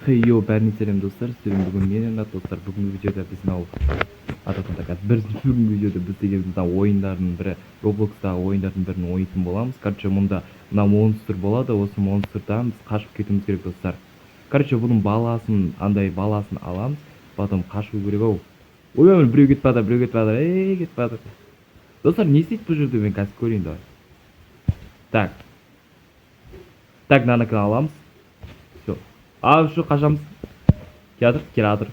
Хей, йоу, бәріне сәлем, достар! Сіздермен бүгін мен, Ернат. Достар, бүгінгі видеода біз мынау біз бүгінгі видеода біз деген мына ойындардың бірі, Роблокстағы ойындардың бірін ойнайтын боламыз. Короче, мұнда мына монстр болады, осы монстрдан біз қашып кетуіміз керек, достар. Короче, бұның баласын, андай баласын аламыз, потом қашу керек ау. Ой, біреу кетіп жатыр, біреу кетіп жатыр, ей, кетіп жатыр. Достар, не істейді бұл жерде, мен қазір көрейін, давай. Так. Так, мынаныкін аламыз. Все. А, что, қашамыз. Келатыр, келатыр.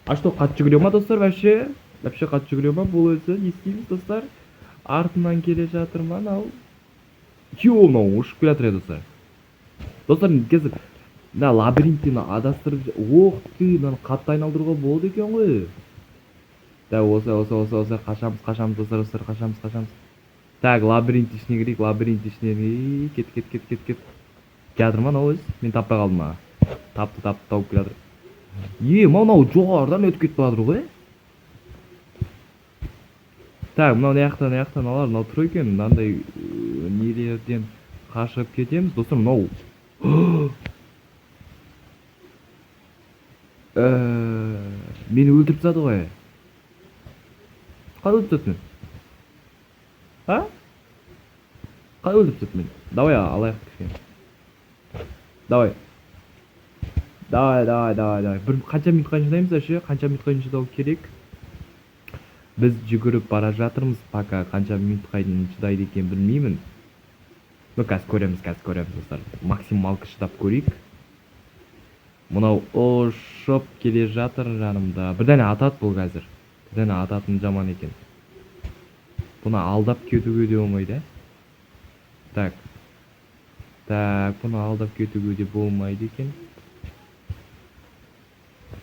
А что, қатты жүгіре ма, достар, вообще? Вообще қатты жүгіре ма бұл өзі? Не істейміз, достар? Артынан келе жатыр ма мынау? Ё, мынау ұшып келе жатыр, достар. Достар, қазір мына лабиринттен адастырып. Ох ты, мынаны қатты айналдыруға болады екен ғой. Так, осылай, осылай, осылай, осылай қашамыз, қашамыз, достар, достар, қашамыз, қашамыз. Так, лабиринт ішіне кірейік, лабиринт ішіне. Ей, кет, кет, кет, кет, кет. Келатыр ма мынау өзі? Мен таппай қалдым ма? Тапты, тапты, тауып келе жатыр. Е, мынау жоғарыдан өтіп кетіп бара жатыр ғой. Так, мынау мына жақтан, мына жақтан алар, мынау тұр екен, мынандай нелерден қашып кетеміз. Достар, мынау мені өлтіріп тастады ғой. Қалай өлтіріп тастады мені? А? Қалай өлтіріп тастады мені? Давай алайық кішкене. Давай. Давай, давай, давай, давай. Бір қанша минутқа дейін шыдаймыз вообще? Қанша минутқа дейін шыдау керек? Біз жүгіріп бара жатырмыз, пока қанша минутқа дейін шыдайды екен білмеймін. Ну, қазір көреміз, қазір көреміз, достар. Максималка шыдап көрейік. Мынау ұшып келе жатыр жанымда. Бірдәне атады бұл қазір. Бірдәне ататын жаман екен. Бұны алдап кетуге де болмайды, ә? Так. Так, бұны алдап кетуге де болмайды екен.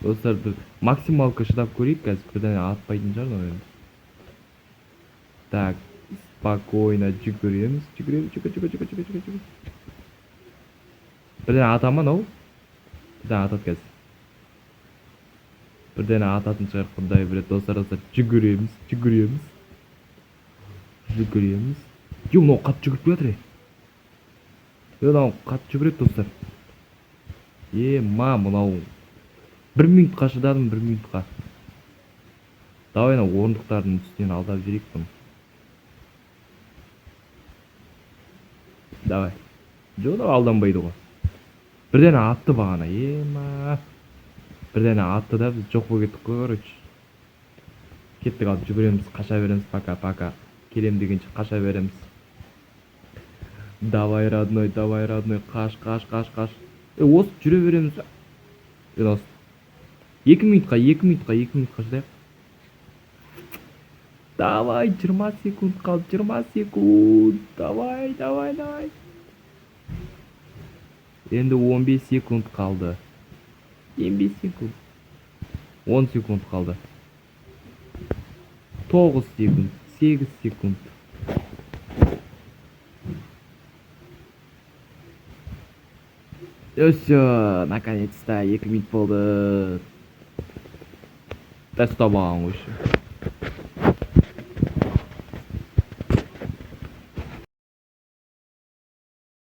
Достар, бір максималка шыдап көрейік, қазір бірдәне атпайтын шығар мынау енді. Так, спокойно жүгіреміз, жүгіреміз, жүгір, жүгір, жүгір, жүгір, жүгір, жүгір. Бірдәне ата ма мынау? Бірдәне атады қазір. Бірдәне ататын шығар, құдай біледі. Достар, достар, жүгіреміз, жүгіреміз. Жүгіреміз. Ё, мынау қатты жүгіріп келе жатыр, ей. Е, мынау қатты жүгіреді, достар. Е, ма, мынау бір минутқа шыдадым, бір минутқа. Давай, ана орындықтардың үстінен алдап жіберейік бұны. Давай. Жоқ, мынау алданбайды ғой. Бірден атты бағана, ема. Бірден атты да, біз жоқ болып кеттік қой, короче. Кеттік, ал жүгіреміз, қаша береміз, пока, пока. Келем дегенше қаша береміз. Давай, родной, давай, родной, қаш, қаш, қаш, қаш. Е, осы жүре береміз. Е, осы 2 минутқа, 2 минутқа, 2 минутқа шыдайық. Давай, 20 секунд қалды, 20 секунд. Давай, давай, давай. Енді 15 секунд қалды. 15 секунд. 10 секунд қалды. 9 секунд, 8 секунд. Все, наконец-то 2 минут болды. Да, ұстап алған ғой еще.